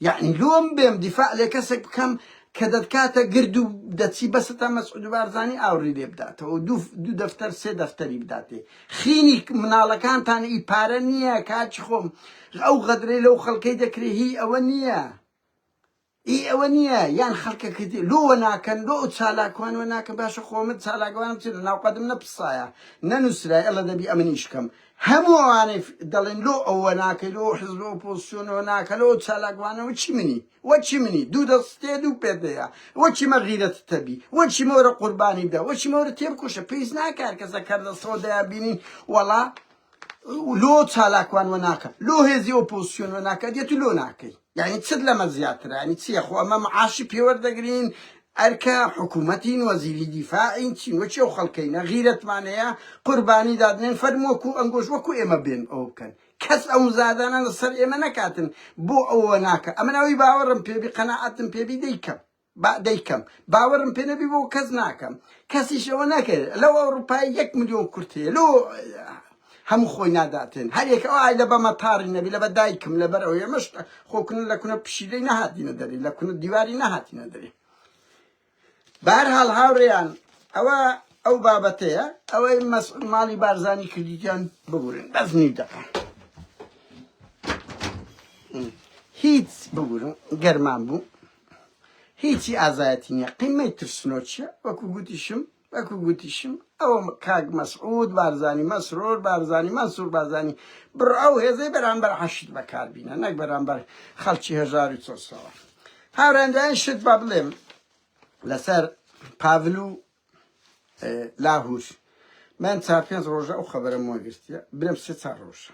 یەعنی لۆم بێم دیفاع لێ کەسێک بکەم کە دەتکاتە گرد و دەچی بەسە تا مەسعود بارزانی ئاوڕی لێ بداتەوە دوو دوو دەفتەر سێ دەفتەری بداتێ خینی مناڵەکانتان ئی پارە نییە کاکی خۆم ئەو غەدرەی لەو خەڵکەی دەکرێ هی ئەوە نییە ئی ئەوە نییە یان خەڵکەکە لۆوە ناکەن لۆ ئەو چالاکوانەوە ناکەن باشە خۆ من چالاکوانم چی لە ناوقەدم نەپسایە نەنووسرای ئەڵە دەبی ئەمن ئیش کەم هەموو ئەوانەی دەڵێن لۆ ئەوە ناکەی لۆ حزب ئۆپۆزسیۆنەوە ناکە لۆ چالاکوانەوە چی منی وەچی منی دوو دەستێ دوو پێدەیە وەچی مە غیرەت تەبی وەچی مۆرە قوربانی بدە وەچی مۆرە تێبکوشە پێویست ناکار کەسە کەردەسەوە دەیان بینین وەڵا لۆ چالاکوان وە ناکە لۆ هێزی ئۆپۆزسیۆن وە ناکە دێت و لۆ ناکەی یعنی چت لەمە زیاترە یعنی چییە خۆ ئەمە معاشی پێوەردەگرین ئەرکە حکوومەتین وەزیری دیفاعین چین وەچی ئەو خەڵکەینە غیرەتمان هەیە قوربانی دادنێن فەرموو وەکو ئەنگۆش وەکو ئێمە بێن ئەوە بکەن کەس ئەو مزادانە لەسەر ئێمە نەکاتن بۆ ئەوە ناکە ئەمن ئەوەی باوەڕم پێبی قەناعەتم پێبی دەیکەم با دەیکەم باوەڕم پێ نەبی بۆ کەس ناکەم کەسیش ئەوە نەکرد لەو ئەوروپای یەک ملیۆن کورد هەیە لۆ هەموو خۆی ناداتێن هەر یەک ئەو ئای لە بە مەتاری نەبی لە بە دایکم لەبەر ئەو ئێمەش خۆ کونە لە کونە پشیلەی نەهاتینە دەری لە کونە دیواری نەهاتینە دەری بەهەرحاڵ هاوڕێیان ئەوە ئەو بابەتەیە ئەوەی ماڵی بارزانی کردیتیان ببورن بەس نیو دەقە هیچ ببورن گەرمان بوو هیچی ئازایەتی نییە قیمەی ترسنۆکیە وەکو گوتیشم وەکو گوتیشم ئەوە کاک مەسعود بارزانی مەسرور بارزانی مەنسور بارزانی بڕ ئەو هێزەی بەرامبەر عەشید بەکاربینە نەک بەرامبەر خەڵکی هەژار و چەوسەوە. هاوڕێیان دوایین شت با بڵێم لەسەر پاڤل و لاهور من چار پێنج ڕۆژە ئەو خەبەرەم وەگرتیە برم سێ چار ڕۆژە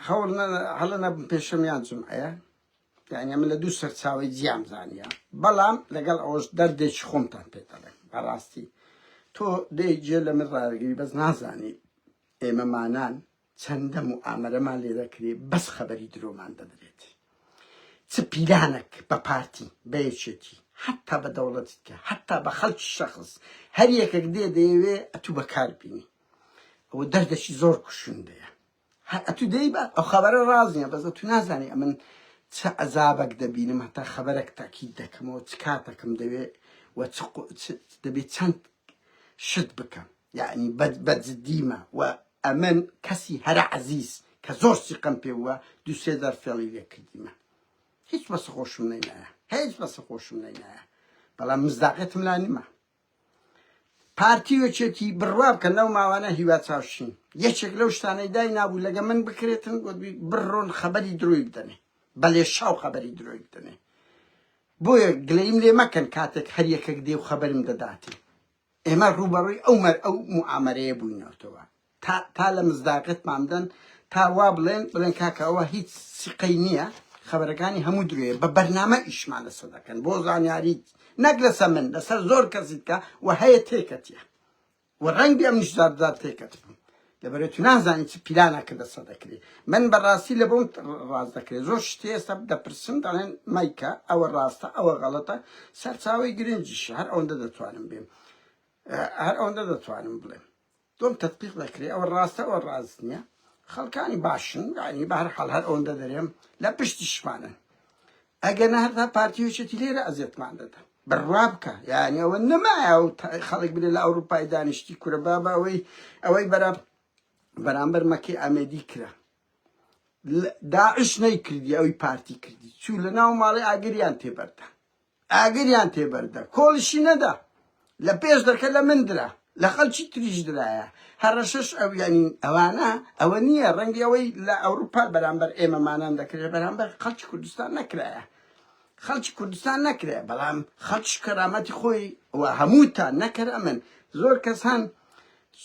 هەوڵ هەڵە نەبم پێشەم یان جمعەیە یعنی من لە دوو سەرچاوەی جیام زانیە بەڵام لەگەڵ ئەوەش دەردێکی خۆمتان پێ دەڵێم بەڕاستی تۆ دێ جێ لە من ڕاگری بەس نازانی ئێمەمانان چەندە موئامەرەمان لێ دەکرێ بەس خەبەری درۆمان دەدرێت چ پیلانەک بە پارتی بە یەکێتی حتا بە دەوڵەتی کە حتا بە خەڵکی شەخص هەر یەکێک دێ دەیەوێ ئەتوو بەکار بینی ئەوە دەردەکی زۆر کوشندەیە هەر ئەتوو دەی بە ئەو خەبەرە ڕاز نییە بەس ئەتوو نازانی ئەمن چ عەزابەک دەبینم هەتا خەبەرەک تاکید دەکەمەوە چ کاتەکم دەوێ و چ دەبێت چەند شت بکەم یعنی بە جدیمە و ئەمن کەسی هەرە عەزیز کە زۆر سیقەم پێ بووە دوو سێ جار فێڵی لێ کردیمە هیچ بەسە خۆشم نەینایە هیچ بەسە خۆشم نەینایە بەڵام مزداقێتم لا نیمە پارتی یەکێتی بڕوا بکەن لەو ماوانە هیوا چاوشین یەکێک لەو شتانەی دای نابوو لەگە من بکرێتن گوتبی بڕۆن خەبەری درۆی بدەنێ بەلێ شاو خەبەری درۆی بدەنێ بۆیە گلەیم لێ مەکەن کاتێک هەر یەکێک دێ و خەبەرم دەداتێ ئێمە ڕووبەڕووی ئەو مەر ئەو موئامەرەیە بووینەوەتەوە تا تا لە مزداقیتمان بدەن تا وا بڵێن بڵێن کاکە ئەوە هیچ سیقەی نییە خەبەرەکانی هەموو درۆیە بە بەرنامە ئیشمان لەسەر دەکەن بۆ زانیاریت نەک لەسەر من لەسەر زۆر کەسی دیکە و هەیە تێکەتیە و ڕەنگبی ئەمنیش زار زار تێکەت بم لەبەرئ تو نازانی چ پیلانەکە لەسەر دەکرێ من بەڕاستی لە بۆم ڕاست دەکرێت زۆر شتی ئێستا دەپرسم دەڵێن مایکە ئەوە ڕاستە ئەوە غەڵەتە سەرچاوەی گرنگیش هەر ئەوەندە دەتوانم بێم هەر ئەوەندە دەتوانم بڵێم تۆم تەتقیق دەکرێت ئەوە ڕاستە ئەوە ڕاست نییە خەڵکانی باشن یعنی بە هەر حاڵ هەر ئەوەندە دەرێم لە پشتیشمانن ئەگەر نە هەرتا پارتی و یەکێتی لێرە ئەزیەتمان دەدا بڕوا بکە یعنی ئەوە نەمایە و خەڵک بلێ لە ئەوروپای دانیشتی کورە بابا ئەوەی ئەوەی بەرا بەرامبەر مەکەی ئامێدی کرا داعش نەیکردی ئەوی پارتی کردی چوو لە ناو ماڵی ئاگریان تێبەردا ئاگریان تێبەردا، کۆڵیشی نەدا، لە پێش دەرکە لە من درا، لە خەڵکی تریش درایە، هەڕەشەش ئەو یانی ئەوانە ئەوە نییە، ڕەنگی ئەوەی لە ئەوروپا بەرامبەر ئێمەمانان دەکرێت بەرامبەر خەڵکی کوردستان نەکرایە، خەڵکی کوردستان نەکرایە، بەڵام خەڵکیش کەرامەتی خۆی و هەمووتان نەکەر ئەمن زۆر کەس هەن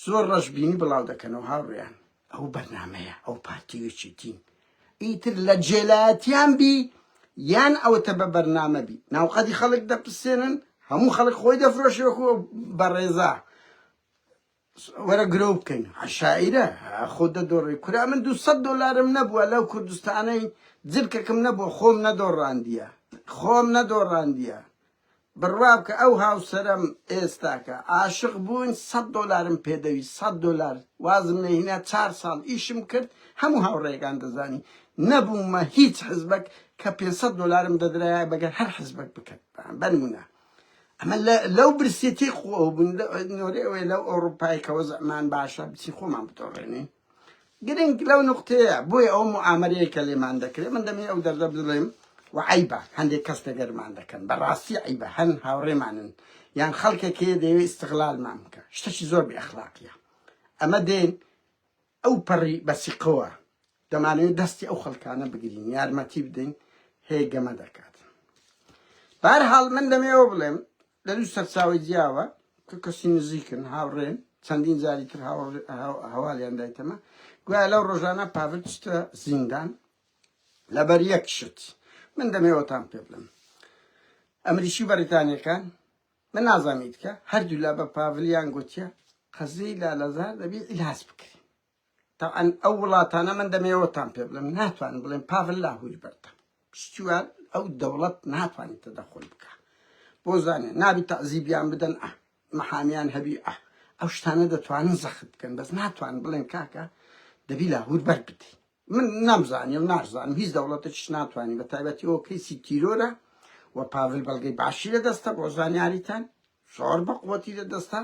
زۆر ڕەشبینی بڵاو دەکەنەوە هاوڕێیان ئەو بەرنامەیە ئەو پارتی و یەکێتین ئیتر لە جێلایەتیان بی یان ئەوتە بە بەرنامە بی ناوقەدی خەڵک دەپسێنن هەموو خەڵک خۆی دەفرۆشێ وەکو بەڕێزا. وەرە گرەو بکەین عەشایرە خۆ دەدۆڕی کورە من 200 دۆلارم نەبووە لەو کوردستانەی جلکەکم نەبووە خۆم نەدۆڕاندیە خۆم نەدۆڕاندیە بڕوا بکە ئەو هاوسەرەم ئێستاکە عاشق بووین سەد دۆلارم پێدەویست سەد دۆلار وازم لێهینا چار ساڵ ئیشم کرد هەموو هاوڕێیەکان دەزانی نەبوومە هیچ حزبەک کە 500 دۆلارم دەدرایە بەگەر هەر حزبەک بکەن بەنمونە ئەمە لەو برسێتی خۆ بوون نۆرێ ئەوەیە لەو ئەوروپای کە وەزعمان باشە بچین خۆمان بدۆڕێنین گرنگ لەو نوقتەیە بۆیە ئەو موئامەرەیە کە لێمان دەکرێت من دەمەوێت ئەو دەردە بڵێم و عەیبە هەندێک کەس لەگەرمان دەکەن بەڕاستی عەیبە هەن هاوڕێمانن یان خەڵکێک هەیە دەیەوێت ئیستغلالمان بکە شتەکی زۆر بێ ئەخلاقیە ئەمە دێن ئەو پەڕی بەسیقەوە دەمانەوێت دەستی ئەو خەڵکانە بگرین یارمەتی بدەین هەیە گەمە دەکات بارحاڵ من دەمەوە بڵێم لە دوو سەرچاوەی جیاوە کە کەسی نزیکن، هاوڕێن، چەندین جاری تر هەواڵیان دایتەمە، گوایە لەو ڕۆژانە پاڤل چتە زیندان لەبەر یەک شت. من دەمەوێ ئەوەتان پێ بڵێم. ئەمریکی و بەریتانیەکان، من نازانم ئیتکە، هەردوولا بە پاڤلیان گوتیە قەزیەی لالەزار دەبی عیلاج بکرێ. تەبعەن ئەو وڵاتانە من دەمەوێ ئەوەتان پێ بڵێم ناتوانن بڵێن پاڤل لاهوری بەردە شتیوان ئەو دەوڵەت ناتوانێت تەدەخول بکە بۆ زانێ نابی تەعزیبیان بدەن ئە محامیان هەبی ئە ئەو شتانە دەتوانن زەخت بکەن بەس ناتوان بڵێن کاکە دەبی لاهور بەر بدەی من نامزانی و ناشزانم هیچ دەوڵەتێکیش ناتوانانی بە تایبەتی ئەو کەیسی تیرۆرە و پاڤل بەڵگەی باشی لە دەستە بۆ زانیاریتان زۆر بە قوەتی لە دەستە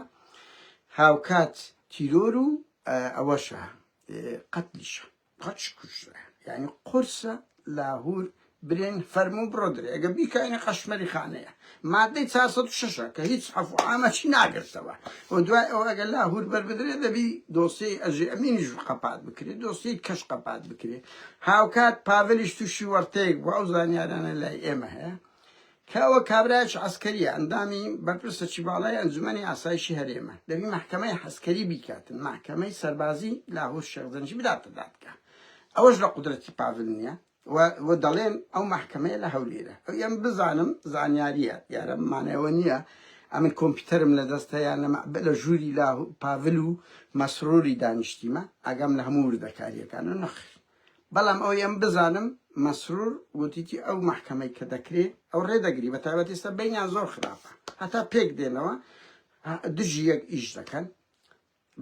هاوکات تیرۆر و ئەوەشە قەتلیشە قەچ کوژرا یعنی قورسە لاهور برێن فەرموو بڕۆ درێ ئەگە بیکاینە قەشمەری خانەیە مادەی 406 کە هیچ عەفو عامەچی ناگرتەوە و دوای ئەوە ئەگەر لاهور بەر بدرێ دەبی دۆسیەی ئەژی ئەمینیش قەپات بکرێ دۆسیەی کەش قەپات بکرێ هاوکات پاڤلیش تووشی وەرتەیەک بۆ ئەو زانیارانە لای ئێمە هەیە کە ئەوە کابرایەکی عەسکەریە ئەندامی بەرپرسەکی باڵای ئەنجومەنی ئاسایشی هەرێمە دەبی مەحکەمەی عەسکەری بیکاتن مەحکەمەی سەربازی لاهور شێخ جەنگی بداتە دادگا ئەوەش لە قودرەتی پاڤل نییە و دەڵێن ئەو مەحکەمەیە لە هەولێرە ئەو ئەم بزانم زانیاریە دیارە مانەوە نییە ئەمن کۆمپیوتەرم لە دەستە یان لە ژووری لا پاڤل و مەسروری دانیشتیمە ئاگام لە هەموو وردەکاریەکانە نەخیر بەڵام ئەوەی ئەم بزانم مەسرور وتیتی ئەو مەحکەمەی کە دەکرێ ئەو ڕێ دەگری بە تایبەت ئێستا بەینیان زۆر خراپە هەتا پێک دێنەوە دژی یەک ئیش دەکەن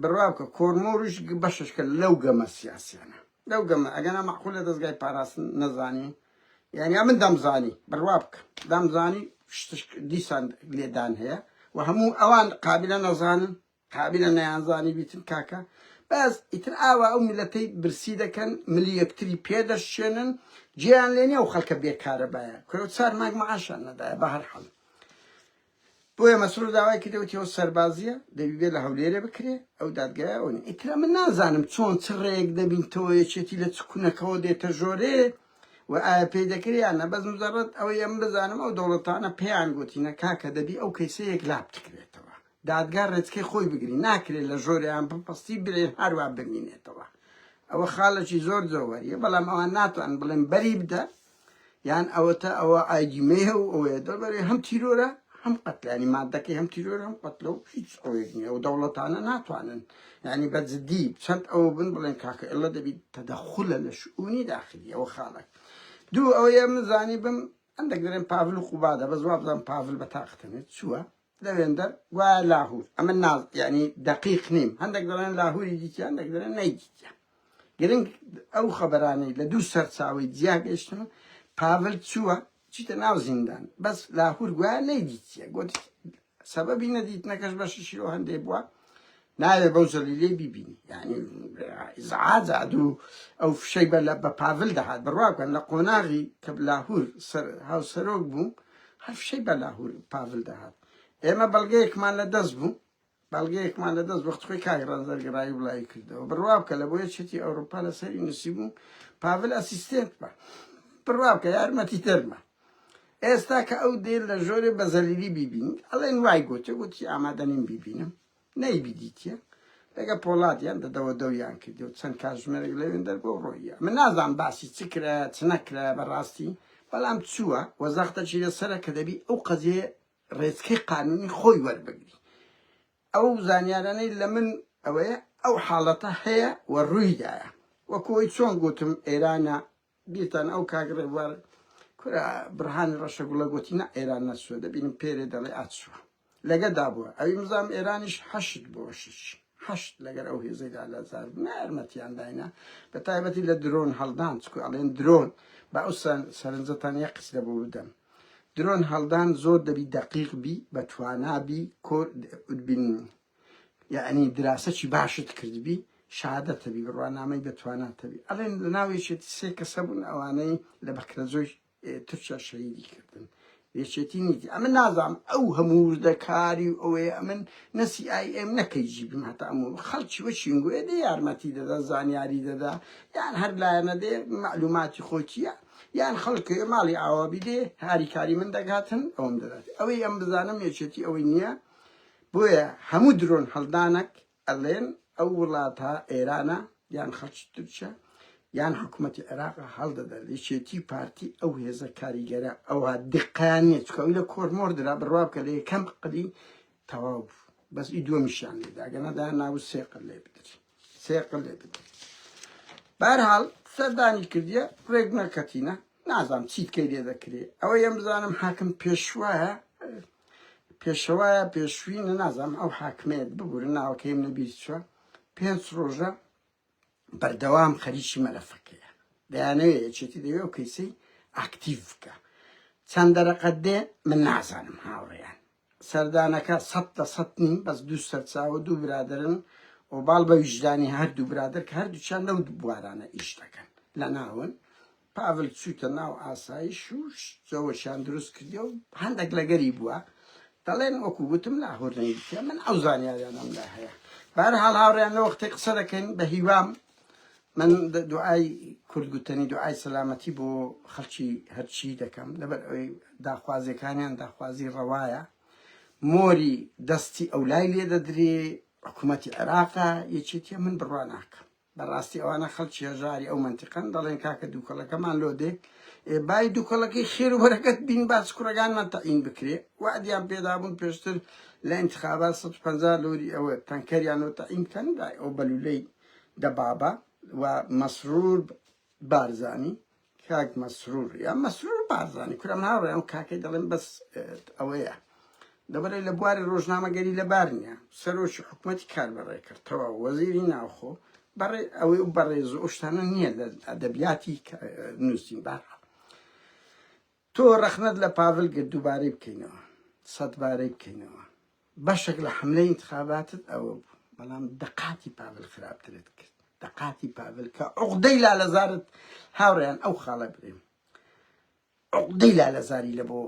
بڕوا بکە کۆرمۆریش بەششکە لەو گەمە سیاسیانە لەو گەمە ئەگەنا مەعقول لە دەستگای پاراستن نەزانی یعنی من دەمزانی بڕوا بکە دەمزانی شتش دیسان لێدان هەیە و هەموو ئەوان قابلە نەزانن قابلە نەیانزانی بیتن کاکە بەس ئیتر ئاوا ئەو میلەتەی برسی دەکەن ملی یەکتری پێ دەشچێنن جێیان لێ نیە ئەو خەڵکە بێ کارەبایە کورە چار مانگ معاشیان نەدایە بە هەر حاڵ بۆیە مەسرور داوای کردی وتی ئەو سەربازیە دەبی بێ لە هەولێرێ بکرێ ئەو دادگایە ئەو نیە ئیتر من نازانم چۆن چ ڕێیەک دەبینتەوە یەکێتی لە چ کونەکەوە دێتە ژۆرێ و ئایا پێی دەکرێ یان نە بەس مجرد ئەوەی ئەم بزانم ئەو دەوڵەتانە پێیان گوتینە کاکە دەبی ئەو کەیسە یەکلا بکرێتەوە دادگا ڕێچکەی خۆی بگری ناکرێت لە ژۆریان بپەستی برێ هەروا بمینێتەوە ئەوە خاڵێکی زۆر جەوهەریە بەڵام ئەوان ناتوان بڵێن بەری بدە یان ئەوەتە ئەوە ئایدیمەیە و ئەوەیە دەبەرێ هەم تیرۆرە هەم قەتلانی مادەکەی هەم تیرۆر هەم قەتلە و هیچ ئەوەیەک نییە و دەوڵەتانە ناتوانن یعنی بە جدی چەند ئەوە بن بڵێن کاکە ئێڵە دەبی تەدەخولە لە شئونی داخلی ئەوە خاڵک دوو ئەوەیە من زانی بم هەندێک دەڵێن پاڤل و قوبادە بەس وابزانم پاڤل بە تاقتەنێت چووە لەوێندەر گوایە لاهور ئەمە ناز یعنی دقیق نیم هەندێک دەڵێن لاهوری دیتیە هەندێک دەڵێن نەیدیتیە گرنگ ئەو خەبەرانەی لە دوو سەرچاوەی جیا گەیشتن پاڤل چووە چیتە ناو زیندان بەس لاهور گوایە نەیدیتیە گوت سەبەبی نەدیتنەکەش بەشی لۆ هەندێ بووە ناوێ بەو زەلیلەی بیبینی یعنی ئیزعاج و ئەو فشەی بە لە بە پاڤل دەهات بڕوا بکەن لە قۆناغی کە لاهور هاوسەرۆک بوو هەر فشەی بە لاهور پاڤل دەهات ئێمە بەڵگەیەکمان لە دەست بوو بەڵگەیەکمان لە دەست وەخت خۆی کاک ڕەنجەر گەڕایی بڵاوی کردەوە بڕوا بکە لە بۆ یەکێتی ئەوروپا لەسەری نووسی بوو پاڤل ئەسیستێنت بە بڕوا بکە یارمەتی دەرمە ئێستا کە ئەو دێ لە ژۆرێ بە زەلیلی بیبینی ئەڵێن وای گوتێ گوتی ئامادە نیم بیبینم نەیبیدیتیە لەگە پۆڵادیان دەدەوە دەویان کردی و چەند کاتژمێرێک لەوێن دەر بۆ ڕۆیە من نازانم باسی چ کرا چ نەکرا بەڕاستی بەڵام چووە وەزەختەکی لەسەرە کە دەبی ئەو قەزیە ڕێچکەی قانونی خۆی وەربگری ئەو زانیارانەی لە من. ئەوەیە ئەو حاڵەتە هەیە و ڕوویدایە وەکو ئەوەی چۆن گوتم ئێرانە بیرتان ئەو کاک ڕێبوار کورە بڕهانی ڕەشە گوڵە گوتی نا ئێران نەچووە دەبینم پێرێ دەڵێ ئاچووە لەگە دابووە ئەوی مزام ئێرانیش حەشد بۆ شش حەشد لەگەر ئەو هێزەیدا لە زار بوو یارمەتیان داینا بە تایبەتی لە درۆن هەڵدان چکو ئەڵێن درۆن با ئەو سەرنجەتان یە قسە بۆ بدەم درۆن هەڵدان زۆر دەبی دەقیق بی بە توانا بی کۆر بین یەعنی دراسەکی باشت کردبی شەهادە تەبی بڕوانامەی بە توانا تەبی ئەڵێن لە ناو یەکێتی سێ کەسە بوون ئەوانەی لە بەکرەجۆی تورکیا شەهیدی کردن یەکێتی نیتی ئەمن نازانم ئەو هەموو وردەکاری و ئەوەیە ئەمن نەسی ئای ئێم نەکەی جیبم هەتا ئەم خەڵکی وەچینگوێ دێ یارمەتی دەدا زانیاری دەدا یان هەر لایەنە دێ معلوماتی خۆتیە یان خەڵک ماڵی ئاوابی دێ هاریکاری من دەگاتن ئەوم دەدات ئەوەی ئەم بزانم یەکێتی ئەوەی نییە بۆیە هەموو درۆن هەڵدانەک ئەڵێن ئەو وڵاتە ئێرانە یان خەڵکی تورکیا یان حکوومەتی عێراق هەڵدەدەن یەکێتی پارتی ئەو هێزە کاریگەرە ئەوها دقیان نییە چکە ئەوی لە کۆرمۆر درا بڕوا بکە لە یەکەم قلی تەواو بوو بەس ئی دووەمیشیان لێدا گەنەدا ناو سێ قل لێ بدری سێ قل لێ بدری بەهەرحاڵ سەردانی کردیە ڕێک نەکەتینە نازانم چیت کەی لێ دەکرێ ئەوە یەم بزانم حاکم پێشوایە پێشەوایە پێشوینە نازانم ئەو حاکمێت ببورن ناوەکەیم لەبیر چوە پێنج ڕۆژە بەردەوام خەریکی مەلەفەکەیە دەیانەوێ یەکێتی دەوێ ئەو کەیسەی ئاکتیڤ بکە چەند دەرەقەت دێ من نازانم هاوڕێیان سەردانەکە 100% نیم بەس دوو سەرچاوە دوو برادرن ئۆباڵ بە ویژدانی هەردوو برادر کە هەردووچیان لەو بوارانە ئیش دەکەن لە ناون پاڤل چووتە ناو ئاسایش و جەوەشیان دروست کردیە و هەندێک لەگەری بووە دەڵێن وەکو وتم لاهور نەیوتیە من ئەو زانیاریانەم لا هەیە بەهەرحاڵ هاوڕێیان لە وەختێک قسە دەکەین بە هیوام من دوعای کورد گوتەنی دوعای سەلامەتی بۆ خەڵکی هەرچی دەکەم لەبەر ئەوەی داخوازیەکانیان داخوازی ڕەوایە مۆری دەستی ئەولای لێ دەدرێ حکوومەتی عێراقە یەکێتیە من بڕوا ناکەم بەڕاستی ئەوانە خەڵکی هەژاری ئەو مەنتیقەن دەڵێن کاکە دووکەڵەکەمان لۆ دێ ئێ بای دووکەڵەکەی خێر و بەرەکەت بین با کوڕەکانمان تەعین بکرێ وعدیان پێدابوون پێشتر لە ئینتخابات 150 لۆری ئەوە تەنکەریان لۆ تەعین بکەن دای ئەو بەلولەی دەبابە و مەسرور بارزانی کاک مەسرور یا مەسرور بارزانی کورە من هاوڕێ ئەم کاکەی دەڵێم بەس ئەوەیە دەبەرێ لە بواری ڕۆژنامەگەری لەبار نییە سەرۆکی حکوومەتی کار بەڕێ کرد تەواو وەزیری ناوخۆ بەڕێ ئەوەی و بەڕێز و شتانە نییە لە ئەدەبیاتی نووسین بارحاڵ تۆ ڕەخنەت لە پاڤل گرت دووبارەی بکەینەوە سەدبارەی بکەینەوە بەشێک لە حملەی انتخاباتت ئەوە بوو بەڵام دەقاتی پاڤل خراپترت کرد دەقاتی پاڤل کە عقدەی لالەزارت هاوڕێیان ئەو خاڵە برێم عقدەی لالەزاری لە بۆ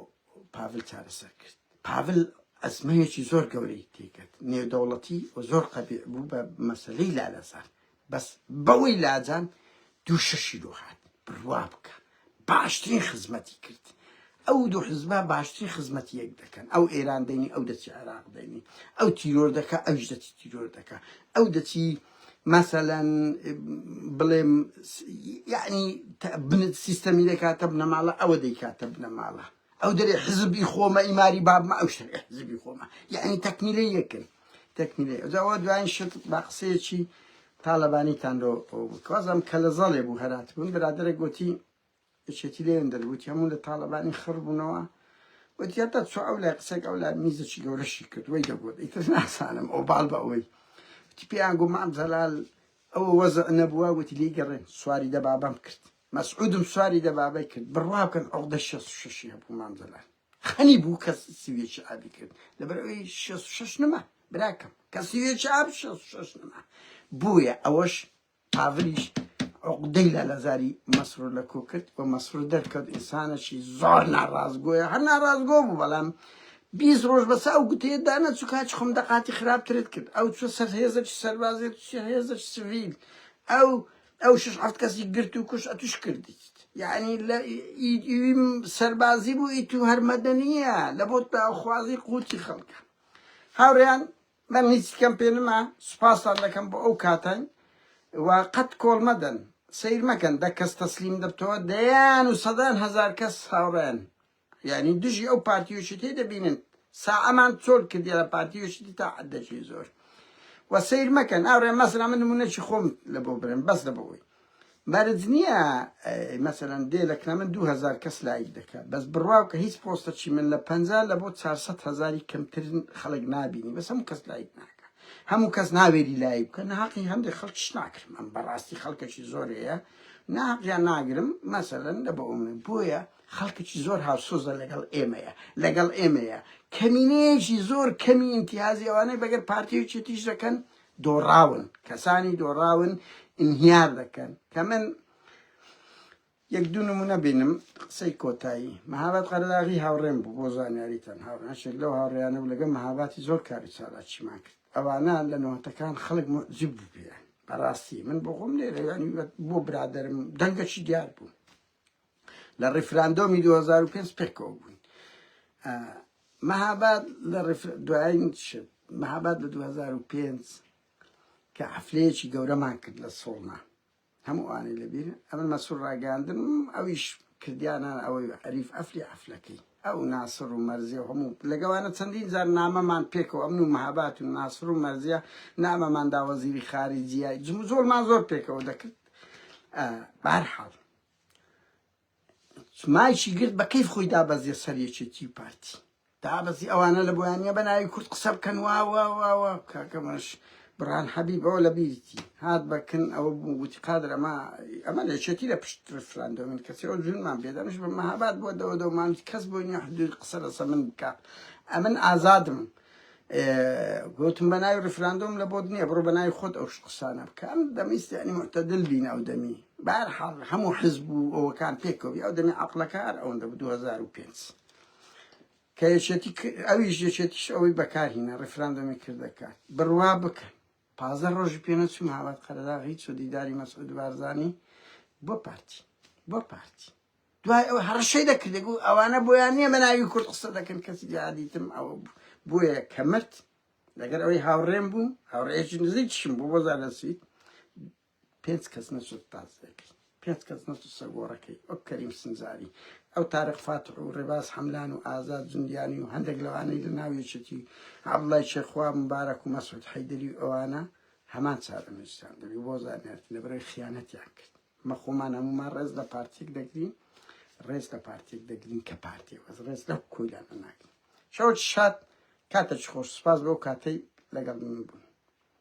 پاڤل چارەسەر کرد پاڤل ئەزمەیەکی زۆر گەورەی تێکرد نێودەوڵەتی و زۆر قەبیع بوو بە مەسلەی لالەزار بەس بەوەی لاجان دوو شەشی لۆ هات بڕوا بکە باشترین خزمەتی کرد ئەو دوو حزبە باشترین خزمەتی یەک دەکەن ئەو ئێران دەینی ئەو دەچی عێراق دەینی ئەو تیرۆر دەکا ئەویش دەچی تیرۆر دەکا ئەو دەچی مەسەلەن بڵێم یعنی بنت سیستەمی دەکاتە بنەماڵە ئەوە دەیکاتە بنەماڵە ئەو دەرێ حزبی خۆمە ئیماری بابمە ئەو شەرعی حزبی خۆمە یعنی تەکمیلەی یەکن تەکمیلەی ئەوجا ئەوە دوایین شت با قسەیەکی تاالبانیتان لۆ وازم کە لە زەڵێ بوو هەرات بوون برادەرێک گوتی یەکێتی لێن دەروتی هەموو لە تاالبانی خڕ بوونەوە وتی هەتا چۆ ئەو لای قسێک ئەو لای میزێکی گەورەشی کرد وەی دەگوت ئیتر ناسانم ئەو باڵ بە ئەوەی وتی پێیان گوت مام جەلال ئەوە وەزع نەبووە وتی لێی گەڕێن سواری دەبابەم کرد مەسعودم سواری دەبابەی کرد بڕوا بکەن عقدە 66 هەبوو مام جەلال خەنی بوو کە 31 ئابی کرد لەبەر ئەوەی 66 نما براکەم کە 31 ئاب 66 نما بۆیە ئەوەش پاڤلیش عقدەی لالەزاری مەسرور لە کۆ کرد و مەسرور دەرکەوت ئینسانێکی زۆر ناڕاستگۆیە هەر ناڕاستگۆ بوو بەڵام 20 ڕۆژ بەسە ئەو گوتەیە دانەچوو کاچ خۆم دەقاتی خراپترت کرد ئەو چوە سەر هێزێکی سەربازی چ هێزێکی سڤیل ئەو ئەو شش حەفت کەسی گرت و کوش ئەتوش کردیت یعنی لە سەربازی بوو ئی تو هەر مەدەنیە لە بۆ داخوازی قوتی خەڵکە هاوڕێیان من هیچ کەم پێ نما سوپاستان دەکەم بۆ ئەو کاتەن و قەت کۆڵ مەدەن سەیر مەکەن دە کەس تەسلیم دەبتەوە دەیان و سەدان هەزار کەس هاوڕێن یعنی دژی ئەو پارتی و شتەی دەبینن ساعەمان چۆل کردی لە پارتی و شتی تا عەدەکی زۆر. وە سەیر مەکەن ئاوڕێ مەسەلەن من نمونەکی خۆم لە بۆ برێم بەس لە بۆ ئەوەی مەرج نییە مەسەلەن دێ لە کنە من 2000 کەس لایک دەکات بەس بڕوا کە هیچ پۆستەکی من لە 50 لە بۆ 400 هزاری کەمتر خەڵک نابینی بەس هەموو کەس لایک ناکە هەموو کەس ناوێری لایک بکە ناحەقی هەندێک خەڵکیش ناکرم ئەم بەڕاستی خەڵکەکی زۆر هەیە ناحەقیان ناگرم مەسەلەن لە بۆ من بۆیە خەڵکێکی زۆر هاوسۆزە لەگەڵ ئێمەیە لەگەڵ ئێمەیە کەمینەیەکی زۆر کەمی ئینتیهازی ئەوانەی بەگەر پارتی و یەکێتیش دەکەن دۆڕاون کەسانی دۆڕاون ئینهیار دەکەن کە من یەک دوو نمونە بینم قسەی کۆتایی مەهاباد قەرەداغی هاوڕێم بوو بۆ زانیاریتان هاوڕێشێک لەو هاوڕێیانە بوو لەگەڵ مەهاباتی زۆر کاری چالاکیمان کرد ئەوانە لە نۆتەکان خەڵک موعجیب بوو پێیان بەڕاستی من بۆ خۆم لێرە یانی بۆ برادەرم دەنگەکی دیار بوو لە ڕیفراندۆمی 2005 پێکەوە بووین مەهاباد لە دوایین شت مەهاباد لە 2005 کە حەفلەیەکی گەورەمان کرد لە سۆڵنا هەموو ئەوانەی لەبیر ئەمن مەسوور ڕاگەاندن ئەویش کردیانە ئەوەی عریف ئەفلی حەفلەکەی ئەو ناسر و مەرزیە و هەموو لەگەوانە چەندین جار نامەمان پێکەوە ئەمن و مەهابات و ناسر و مەرزیە نامەمان دا وەزیری خارجیای جموجۆڵمان زۆر پێکەوە دەکرد بەهەرحاڵ مایکی گرت بە کەیف خۆی دابەزیە سەر یەکێتی و پارتی دابەزی ئەوانە لە بۆیان نیە بە ناوی کورد قسە بکەن وا وا وا وا کاکە منش بڕان حەبیب ئەوە لە بیرتی هات بەکن ئەوە بوو وتی قادر ئەمە ئەمە لە یەکێتی لە پشت ڕفراندۆمین کەسی ئەو جونمان پێدا منش بە مەهاباد بۆ دەوە دەومان کەس بۆی نیە حدود قسە لەسەر من بکا ئەمن ئازادم گوتم بە ناوی ڕیفراندۆم لە بۆت نییە بڕۆ بە ناوی خۆت ئەو قسانە بکە ئەم دەمیست یعنی معتدل بین ئەو دەمی بەهەرحاڵ هەموو حزب و ئەوەکان پێکەوە ئەو دەمی عەقڵەکە هەر ئەوەندە بوو 2005 کە یەکێتی ئەویش یەکێتیش ئەوەی بەکارهینا ڕیفراندۆمی کردەکات بڕوا بکەن 15 ڕۆژی پێ نەچوو مەهاباد قەرەداغی چوو دیداری مەسعود بارزانی بۆ پارتی بۆ پارتی دوای ئەوە هەڕەشەی دەکرد دەگوت ئەوانە بۆیان نییە بە ناوی کورد قسە دەکەن کەسی دیادیتم ئەوە بوو بۆیە کە مرد لەگەر ئەوەی هاوڕێم بوو هاوڕێیەکی نزیکیشم بوو بۆ زانستی پێنج کەس نەچوو تازەکەی پێنج کەس نەچوو سەگۆڕەکەی ئەو کەریم سنجاری ئەو تارق فاتح و ڕێباز حەملان و ئازاد جوندیانی و هەندێک لەوانەی لە ناو یەکێتی عەبدوڵای شێخوا مبارەک و مەسعود حەیدەری و ئەوانە هەمان چارەنووسیان دەبی بۆ زانیارتی لەبەرەوەی خیانەتیان کرد مە خۆمان هەموومان ڕێز لە پارتیک دەگرین ڕێز لە پارتێک دەگرین کە پارتی بەس ڕێز لەو کۆیلانە ناگرین شەوت شاد کاتێکی خۆش سپاس بۆ کاتەی لەگەڵ من بوون.